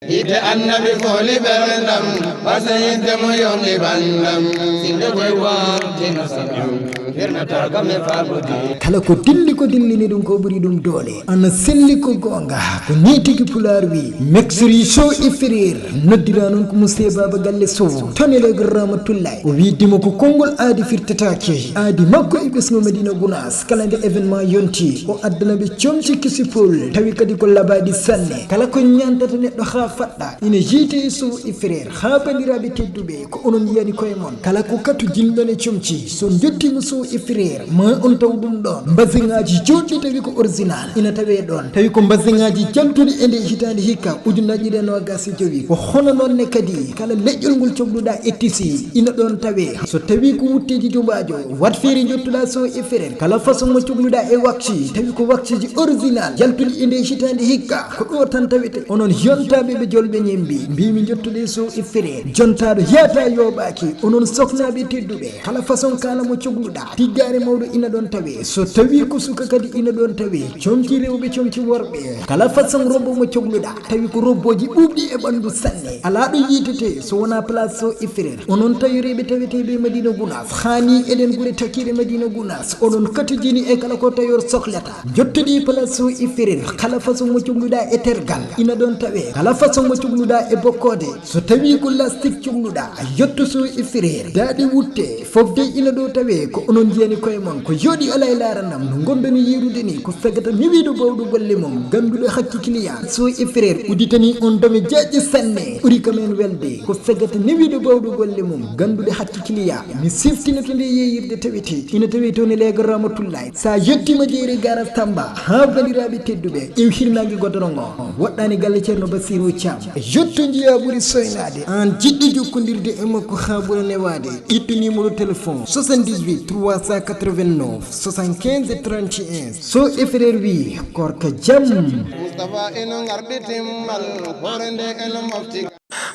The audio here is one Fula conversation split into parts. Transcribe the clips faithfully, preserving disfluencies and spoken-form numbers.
Yiɗde annabi fooli ɓerndam, wasa yiɗde mo yomni banndam. Sinno koye wonti no saɗam, hirnata kam e faamude. Kala ko dilli ko dillini ɗum ko ɓuri ɗum doole. Ana selli ko goonga, ko nii tigi pulaar wi. Mexri Sow e Frère, noddira noon ko Mousse Baba Galle Sow. Tone le Grand Ramatoulaye. O wi dimo ko konngol aadi firtataake. Aadi makko e ɓesngu Madina Gounass. Kala nde événement yonti, o addana ɓe comci kisipol. Tawi kadi ko labaaɗi sanne. Kala ko ñaantata neɗɗo haa faɗɗa, ina jeyte e Sow e Frère. Haa banndiraaɓe tedduɓe, ko onon yiyani koye mon. Kala ko katu jinɗon e comci, so njottiima Sow e Frère, ma on taw ɗum ɗoon. Mbaseŋaaji jooɗɗi tawi ko original, ina tawee ɗoon. Tawi ko mbaseŋaaji jaltuɗi e nde hitaande hikka, ujunnaji ɗiɗi e noogas e jowi. Ko hono noon ne kadi, kala leƴƴol ngol cogluɗaa e tisi, ina ɗoon tawee. So tawi ko wutteeji jubaajo, wat feere njottuɗaa Sow e Frère. Kala façon mo cogluɗaa e waxi, tawi ko waxiji original, jaltuɗi e nde hitaande hikka, ko ɗo tan tawete. Onon yontaaɓe ɓe jolɓe ñembi, mbimi njottuɗe Sow e Frère. Jontaaɗo yaata yooɓaaki, onon soknaaɓe tedduɓe, kala façon kaala mo cogluɗaa, tiggaare mawɗo ina ɗoon tawee. So tawi ko suka kadi ina ɗoon tawee, comci rewɓe, comci worɓe, kala façon robbo mo cogluɗaa, tawi ko robbooji ɓuuɓɗi e ɓanndu sanne. Alaa ɗo yiitete so wonaa place Sow e Frère. Onon tayoreeɓe taweteeɓe e Madina Gounass, haa ni eɗen gure takiiɗe Madina Gounass, oɗon katijini e kala ko tailleur sohlata. Njottoɗi place Sow e Frère, kala façon mo cogluɗaa e tergal, ina ɗoon tawee. Kala façon mo cogluɗaa e bokkoode, so tawi ko lastik cogluɗaa, yotto Sow e Frère. Daaɗe wutte, fof dey ina ɗo tawee, ko onon njiyani koye mon, ko yooɗi alaa e laaranam, no ngonɗon yiirude ni, ko sagata newiiɗo baawɗo golle mum, gannduɗo hakke client. Sow e Frère udditanii on dame jaajɗe sanne, ɓuri kam en welde, ko sagata newiiɗo baawɗo golle mum, gannduɗo hakke client. Mi siftinoto nde yeeyirde tawete, ina tawee toon e leegal Ramatullaay. Sa yettiima jeeri garas Tamba, haa banndiraaɓe tedduɓe, ƴeew hirnaange godoron o, woɗɗaani galle Ceerno Basiru Caam. Yotto njiyaa ɓuri soynaade, aan jiɗɗo jokkondirde e makko haa ɓura newaade, ƴettu numéro téléphone soixante-dix-huit trois cent quatre-vingt-neuf soixante-quinze trente et un. Sow e Frère wi, korka jam. Mustafa eno ngarɗi timmal, hoore nde eno mofti.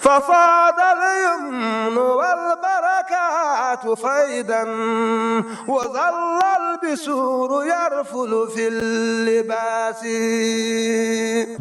ففاض اليمن والبركات فيضا وظل البسور يرفل في اللباس.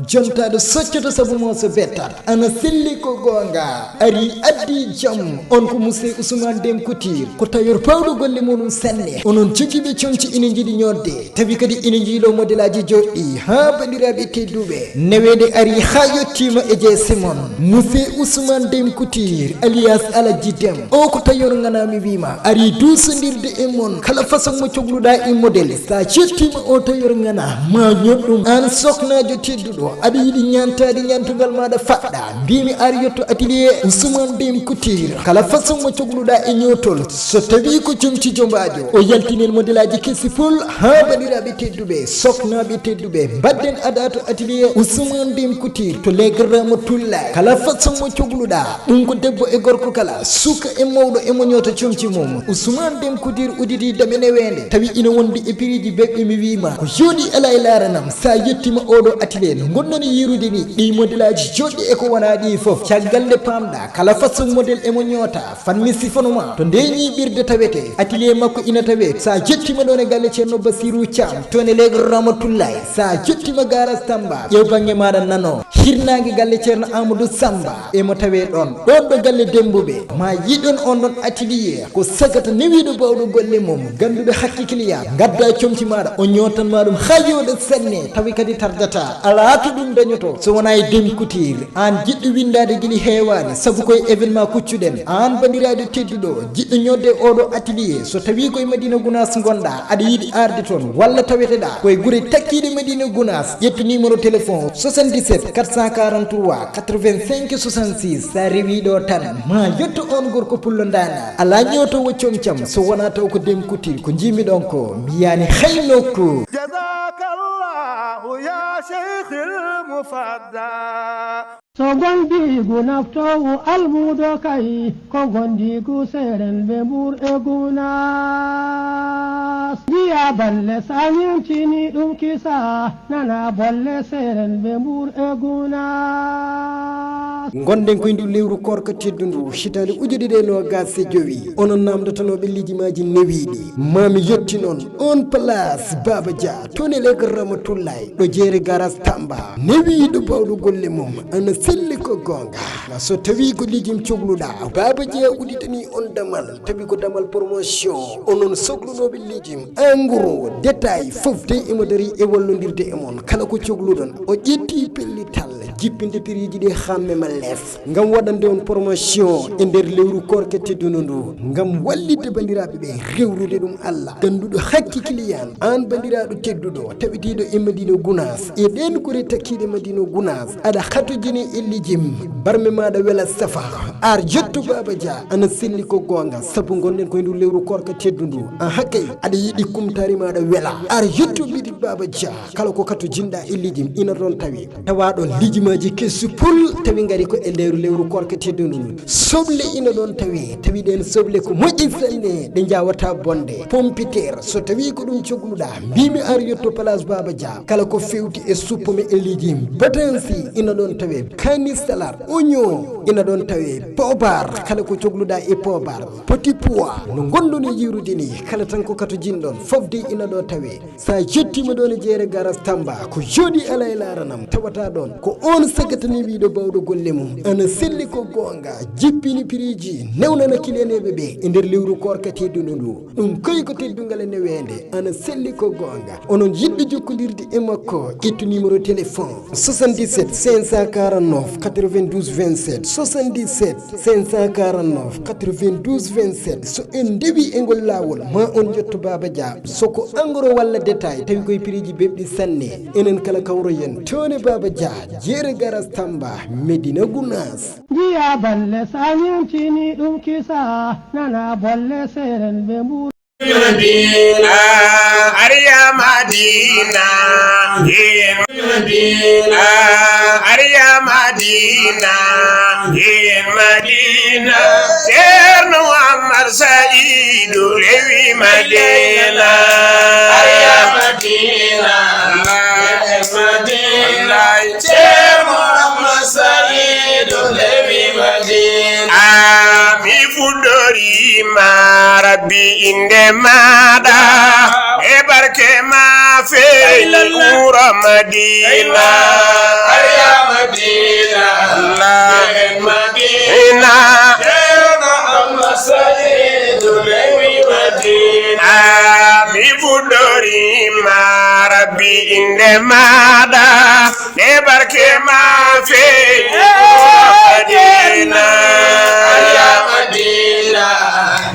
Jontaaɗo soccoto sabu mo so bettat. Ana selli ko goonga. Ari addi jam. On ko Mousse Ousmane Dem Couture. Ko tailleur pawɗo golle muɗum sanne. Onon jogiiɓe comci ina njiɗi ñoodde. Tawi kadi ina njiilo modelaaji jooɗɗi. Haa banndiraaɓe tedduɓe. Neweede ari haa yettiima e jeese mon. Mousse Ousmane Dem Couture, alias Alaji Dem. O ko tailleur ŋanaa mi wiima. Ari duusondirde e mon. Kala façon mo cogluɗaa e modèle. Sa yettiima o tailleur ŋanaa. Ma ñoot ɗum. Aan soknaajo tedduɗo. Aɗa yiɗi ñaantaade ñaantungal maaɗa faɗɗa. Mbimi ar yetto atelier Ousmane Dem Couture. Kala façon mo cogluɗaa e ñootol. So tawi ko comci jombaajo. O yaltinen modelaaji kesi pol. Haa banndiraaɓe tedduɓe, soknaaɓe tedduɓe, mbaɗden adaa to atelier Ousmane Dem Couture to leegal Ramatullaay. Kala façon mo cogluɗaa, ɗum ko debbo e gorko kala, suka e mawɗo e mo ñoota comci mum. Ousmane Dem Couture udditi dame neweende, tawi ina wondi e piriji beɓɓe mi wiima. Ko jooɗi alaa e laaranam, sa yettiima oɗo atelier no ngonɗon yiirude ni, ɗi modelaaji jooɗɗi e ko wonaa ɗi fof. Caggal nde paamɗaa, kala façon modèle e mo ñoota, fanmi sifono ma, to nde ñiiɓirde tawete. Atelier makko ina tawee, sa yettiima ɗoon e galle Ceerno Basiru Caam, toon e leegal Ramatullaay. Sa yettiima garas Tamba, ƴeew bannge maaɗa nano. Hirnaange galle Ceerno Amadou Samba, e mo tawee ɗoon. Ɗoon ɗo galle Dembuɓe, ma yiɗon on ɗoon atelier, ko sagata newiiɗo baawɗo golle mum, gannduɗo hakke client. Ngadda comci maaɗa, o ñootan ma ɗum haa yooɗa sanne, tawi kadi tardata. Alaa to ɗum dañoto, so wonaa e Dem Couture. Aan jiɗɗo winndaade gili heewaani, sabu ko e événement kuccuɗen. Aan banndiraaɗo tedduɗo, jiɗɗo ñoodde e oɗo atelier, so tawi ko e Madina Gounass ngonɗaa, aɗa yiɗi arde toon, walla taweteɗaa ko e gure takkiiɗe Madina Gounass, ƴettu numéro téléphone soixante-dix-sept quatre cent quarante-trois quatre-vingt-cinq soixante-six. Sa rewi ɗo tan, ma yetto on gorko pullo ndaana. Alaa ñootoowo comcam, so wonaa taw ko Dem Couture, ko njiimi ɗon ko, mi yaani hay nokku. جزاك الله يا شيخ المفضل. So gondiigu naftoowu almuudo kay, ko gondiigu seerenɓe Mbuur e Gunaas. Njiya balle sa ñeemtini ɗum kisa, nana bolle seerenɓe Mbuur e Gunaas. Ngonɗen ko e ndu lewru koorka teddundu, hitaande ujunere ɗiɗi e noogaas e jowi. Onon naamndotonooɓe lijimaji newiiɗi. Maa mi yettin on on place Baba Dia, toon e Leegal Ramatullaay, ɗo jeere garas Tamba. Newiiɗo baawɗo golle mum, ana selli ko goonga. So tawi ko lijim cogluɗaa, Baba Dia udditanii on damal, tawi ko damal promotion. Onon soklunooɓe lijim, en gros, détail, fof dey imo darii e wallondirde e mon. Kala ko cogluɗon, o ƴetti pellital, jippinde prix ji ɗi hamme ma lees. Ngam waɗande on promotion e nder lewru koorka teddundu ndu, ngam wallitde banndiraaɓe ɓe, rewrude ɗum Allah. Ngannduɗo hakke client, aan banndiraaɗo tedduɗo, taɓitiiɗo e Madina Gunaas, e ɗeen kure takkiiɗe Madina Gunaas, aɗa hatojini e lijim, barme maaɗa wela safa, ar yetto Baba Dia, ana selli ko goonga, sabu ngonɗen ko e ndu lewru koorka teddundu. Aha kay, aɗa yiɗi kumtaari maaɗa wela, ar yetto bitik Baba Dia, kala ko katojinɗaa e lijim ina ɗoon tawe. Tawa ɗoon lijimaji kesu pul, tawi ngari ko e lewru lewru koorka teddundu ndu. Soble ina ɗoon tawe, tawi ɗeen soble ko moƴƴi sanne, ɗe njaawata bonde. Pompiteer, so tawi ko ɗum cogluɗaa, mbimi ar yetto place Baba Dia. Kala ko fewti e suppome e lijim, batansi ina ɗoon tawe, kaani salar, oignon ina ɗoon tawe, poobar, kala ko cogluɗaa e poobar, petit pois, no ngonɗon e yiirude ni, kala tan ko katojinɗon, fof dey ina ɗo tawe. Sa yettiima ɗoon e jeere garas Tamba, ko jooɗi alaa e laaranam, tawata ɗoon ko oon sagatani wiiɗo baawɗo golle mum. Ana selli ko goonga, jippini prix ji, newnana kiliyaneeɓe ɓe e nder lewru koorka teddundu ndu. Ɗum koy ko teddungal e neweende, ana selli ko goonga. Onon yiɗɓe jokkondirde e makko, ƴettu numéro téléphone soixante-dix-sept cinq cent quarante-neuf quatre-vingt-douze vingt-sept, soixante-dix-sept cinq cent quarante-neuf quatre-vingt-douze vingt-sept. So en ndewi e ngol laawol, ma on njetto Baba Dia. So ko en gros walla détail, tawi koye prix ji bebɗi sanne. Enen kala kawroyen, toon e Baba Dia, jeere garas Tamba, Medina Gunaas. Njiya balle sa ñamtini ɗum kisa, nana bolle seren ɓe mbuur. Madina, Arya Madina, yen Madina, Arya Madina, yen Madina. Ceerno Muhammad Sa'idu rewi Madina. Arya Madina, yen Madina. Ceerno Muhammad Sa'idu rewi Madina. A mi fuɗɗoriima Rabbi innde maaɗa, e barke ma feeñi wuro Madina. Arya Madina, yen Madina. Ceerno Muhammad Sa'idu rewi Madina. A mi fuɗɗoriima Rabbi innde maaɗa, e barke ma feeñi Madina. Arya Madina,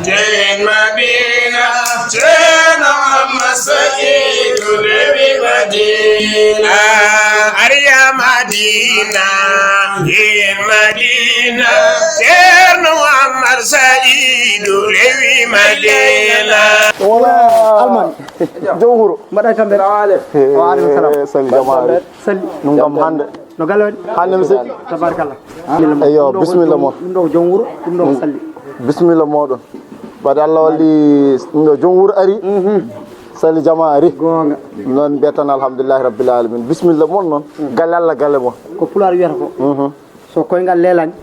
yen Madina. Ceerno Muhammad Sa'idu rewi Madina. Arya Madina, yen Madina. Ceerno Muhammad Sa'idu rewi Madina. Wala Alman. Joom wuro. Mbaɗa e tampere. Salamu aleykum. Wa aleykum salam. Eh, sali jamaare. Sali. Ɗum kam hannde. No galle waɗi? Hannde mi seli. Tabarakallah. Eyyo, bismillah moon. Ɗum ɗo ko joom wuro, ɗum ɗo ko salli. Bismillah mooɗon. Ɓade Allah walli, ɗum ɗo joom wuro ari. Mhm. Sali jama ari. Goonga. Noon mbiyata tan alhamdulillahi rabbil alamin. Bismillah moon noon. Mm. Galle Allah, galle moon. Ko Pulaar wiyata ko. Mhm. So koyngal leelaani,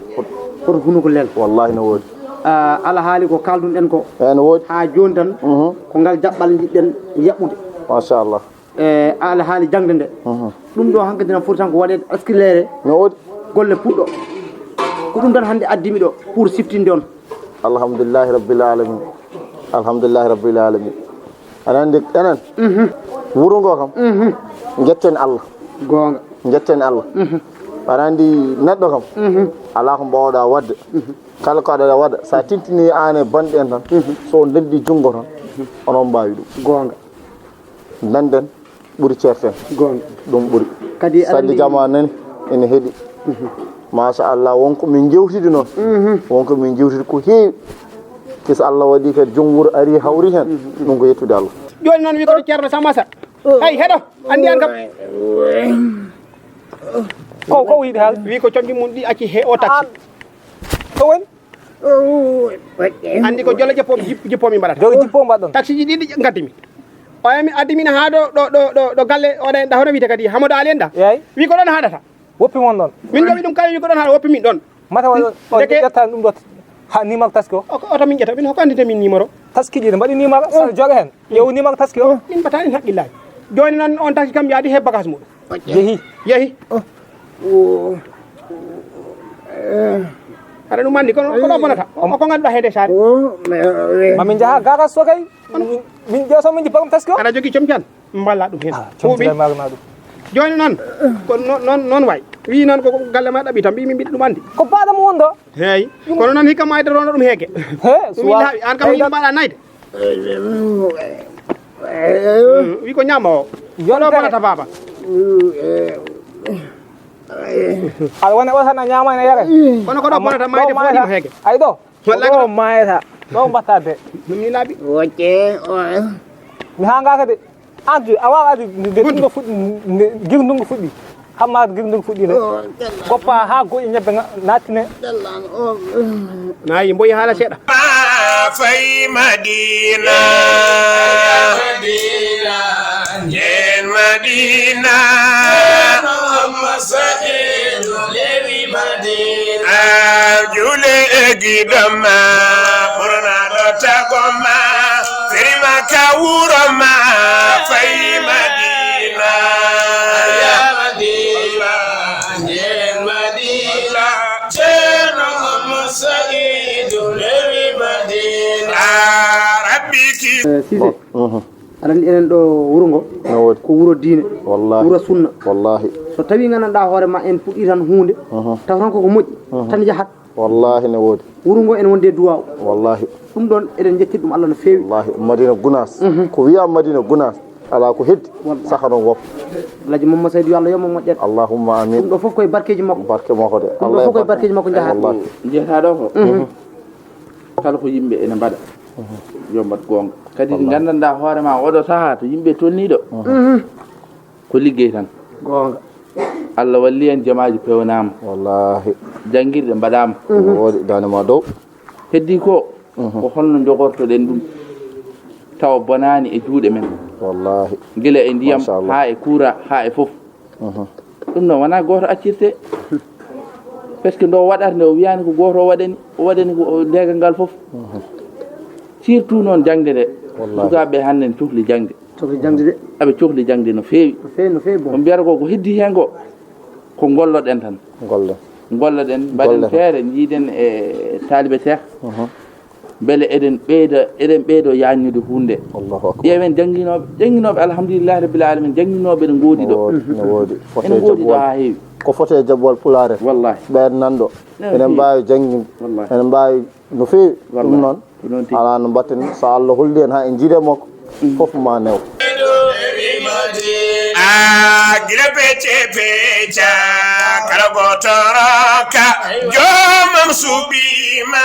hoto hunuko leel. Wallahi no woodi. Ah, alhaali ko kaaldun-ɗen ko. Eey, no woodi. Haa jooni tan, mhm, ko ngal jaɓɓal njiɗ-ɗen yaɓɓude. Machallah. E alhaali jaŋde nde. Mhm. Ɗum ɗo hankadi na foti tan ko waɗeede accéléré. No woodi. Golle puɗɗo. Ko ɗum tan hannde addi mi ɗo pour siftinde on. Alhamdulillahi rabbil alamin. Alhamdulillahi rabbil alamin. Aɗa anndi enen, mhm, wuro ngo kam, mhm, njetten Allah. Goonga. Njetten Allah. Mhm. Aɗa anndi neɗɗo kam, mhm, alaa ko mbaawɗaa waɗde. Mhm. Kala ko aɗa waɗa, so a tintini aan e banndi en tan, mhm, so on ndenndi junngo tan, mhm, onon mbaawi ɗum. Goonga. Ndennden ɓuri ceerten. Goonga. Ɗum ɓuri. Kadi aɗa Salli anndi jama nani ene heɗi. Mhm. Machallah, won ko min jewtidi noon. Mhm. Won ko min jewtidi ko heewi. Kis Allah waɗi kadi joom wuro ari hawri heen. Mhm. Ɗum ko yettude Allah. Jooni noon wi ko to Ceerno Sammata. Hay heɗo, anndi aan kam. Ko, ko o yiɗi haal? Wi ko coñɗi mum ɗi acci he o taxi. Ko woni? Anndi ko jolo jeppo, jip-, jippo mi mbaɗata. Jolo jippo mbaɗɗon. Taxi ji ɗiɗi ngaddi mi. O wi mi addi min haa ɗo, ɗo, ɗo, ɗo, ɗo galle, oɗa en ɗa hono wiyete kadi, Hamadou Ali en ɗa? Eey. Wi ko ɗon haɗata. Woppi mon ɗon. Min ɗo wi ɗum kala wi ko ɗon haɗa, woppi min ɗon. Mata waɗi on, on ndeke ƴetta ɗum ɗo. Ha numéro taski o? O, oto min ƴetta, min hokka andinde min numéro. Taski ɗi ne mbaɗi numéro, sa joga hen. Ƴeew numéro taski o. Min mbaɗa hen haqqillaaji. Jooni noon on taski kam yaadi he bagage muɗum. Yehi. Yehi. Aɗa ɗum anndi, kono, kono bonata. O, ko ngannduɗaa heen e saare. Mamin njaha garas so kay. Min ƴeew so min jippa ɗum taski o. Aɗa jogii comci an? Mballa ɗum heen. Ah, comci kay maaro na ɗum. Jooni noon, ko noon, noon, noon wayi. Wii noon ko galle ma ɗaɓi tan, mbii min mbiɗa ɗum anndi. Ko baɗa mo won ɗo? Heey. Kono noon hikka mayde rono ɗum heege. He, mi laaɓi, an kam yimɓe mbaɗa nayde. Wi ko ñaama o. Yontere. Kono bonata baaba. Aɗa wona o tan a ñaama ene yara. Kono ko ɗo bonata mayde fo waɗi mo heege. Ay ɗo. Wallahi ko ɗo mayata. Ɗo mbatta de. Ɗum ni laaɓi. Wocce o. Mi hangaka de. Anti a wawa adi nde nde ɗum ɗo fuɗɗi, nde gir ndungu fuɗɗi. Hamma gir ndungu fuɗɗi ne. Koppa ha goƴi ñebbe nga nattine. Nayi mboyi haala seeɗa. Fay Madina. Madina. Yen Madina. Muhammad Sa'idu lewi Madina. A jule e giɗo ma. Ɓurna ɗo tago ma. Firma ka wuro ma. Fay Madina. Ya Madina. Yen Madina. Ceerno Muhammad Sa'idu lewi Madina. A rabbi ki. Eh, Cissé. Mhm. Aɗa anndi enen ɗo wuro ngo, no woodi, ko wuro diine, wallahi, wuro sunna. Wallahi. So tawii nganndanɗaa hoore ma en puɗɗii tan huunde, mhm, taw tan koko moƴƴi, mhm, tan yahat. Wallahi no woodi. Wuro ngo ene wondi e duwaaw. Wallahi. Ɗum ɗoon eɗen njettiri ɗum Allah no feewi. Wallahi. Madina Gunaas. Mhm. Ko wiyaa Madina Gunaas, alaa ko heddi. Wallahi. Saka ɗon woppa. Alhaji Mamma Saydu, yo Allah yoɓ mo moƴƴere. Allahumma amin. Ɗum ɗo fof koye barkeeji makko. Barke makko de. Ɗum ɗo Allah fof koye barkeeji makko njahaa. Wallahi. Njeyataa ɗo ko. Mhm. Kala ko yimɓe ene mbaɗa, yo mbaɗ goonga. Kadi, wallahi, nganndanɗaa hoore ma oɗo sahaa to yimɓe tolnii ɗo, mhm, ko liggey tan. Goonga. Allah walli en, jamaaji pewnaama. Wallahi. Janngirɗe mbaɗaama. Mhm. Woodi daande ma dow. Heddii ko, mhm, ko holno njogortoɗen ɗum tawa bonaani e juuɗe men. Wallahi. Gila e ndiyam, machallah, haa e kuura, haa e fof. Mhm. Ɗum noon wonaa gooto accirtee. Parce que ndo waɗata nde o wiyaani ko gooto o waɗani, o waɗani ko o leegal ngal fof. Mhm. Surtout noon jaŋde nde. Wallahi. Sukaaɓe hannde ne cohli jaŋde. Cohli jaŋde de. Aɓe cohli jaŋde no feewi. No feewi, no feewi, bon. Ko mbiyata ko, ko heddii heen ko, ko ngolloɗen tan. Ngollen. Ngolloɗen, mbaɗen, ngollen, feere, njiiden e taalibe Seex. Mhm. Mbele eɗen ɓeyda, eɗen ɓeydo yaajnude huunde. Allahu akbar. Ƴeewen jannginooɓe, jannginooɓe, alhamdulillahi rabbil alamin, jannginooɓe ene ngoodi ɗo. No woodi, no woodi. Ene ngoodi ɗo haa heewi. Ko foti e jaɓɓol Pulaar en. Wallahi. Ɓeen nan ɗo. No feewi. Enen mbaawi jannginde. Wallahi. Enen mbaawi no feewi. Wallahi. Ɗum noon, ko noon tigi. Alaa no mbatten, so Allah holli en haa en njiide makko. Fof ma new. A gila pece peca, kala gooto rokka joomam suɓiima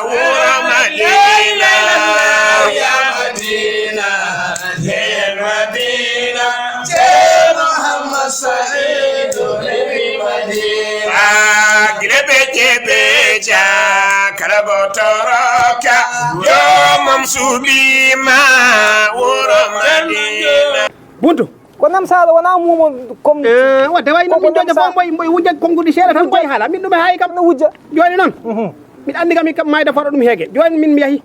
wuro Madina. Ya Madina, nder Madina, Ceerno Muhammad Sa'idu rewi Madina. A gila pece peca, kala gooto rokka joomam suɓiima wuro Madina. Buntu. Ko Nam Sala wonaa muumo comme. Eh, wadde wayi no min joƴƴa fof mboy, mboy wujja konnguɗi seeɗa tan mboy haala. Min ɗum e haayi kam. No wujja. Jooni noon. Mhm. Miɗa anndi kam hikka mayda faro ɗum heege. Jooni min mi yahi.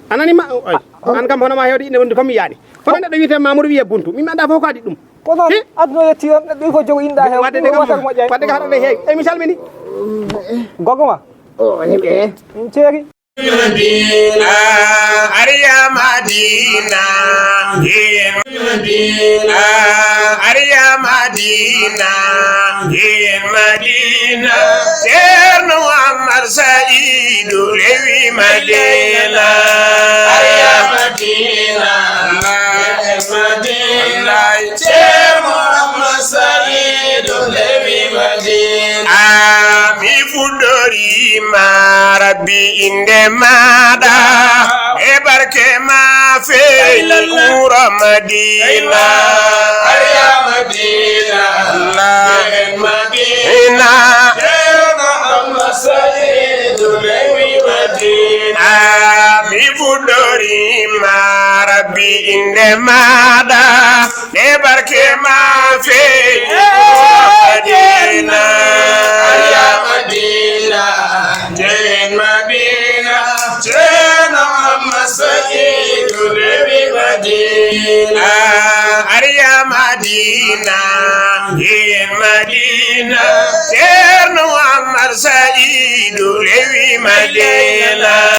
A nani ma, oy. An kam hono ma hewde innde wonde fof mi yaani. Kono neɗɗo wiyetee Mamoudou wiyee Buntu. Min mi anndaa fof ko adii ɗum. Ko noon, hi? Aduna yetti on, neɗɗo ko jogo inɗa he. Wadde de kam, wadde ka haɗa de heewi. Eh, mi salmini. Gogo ma. O, himɓe. Min ceeri. Madina, Arya Madina, yen Madina, Arya Madina, yen Madina, Ceerno Muhammad Sa'idu rewi Madina. Arya Madina, yen Madina, Ceerno Muhammad Sa'idu rewi Madina. A mi fuɗɗoriima, Rabbi, innde maaɗa, e barke ma feeñi wuro Madina. Arya Madina, yen Madina, Ceerno Muhammad Sa'idu rewi Madina. A mi fuɗɗoriima, Rabbi, innde maaɗa, e barke ma feeñi wuro Madina. Arya Madina. Rewi Madina.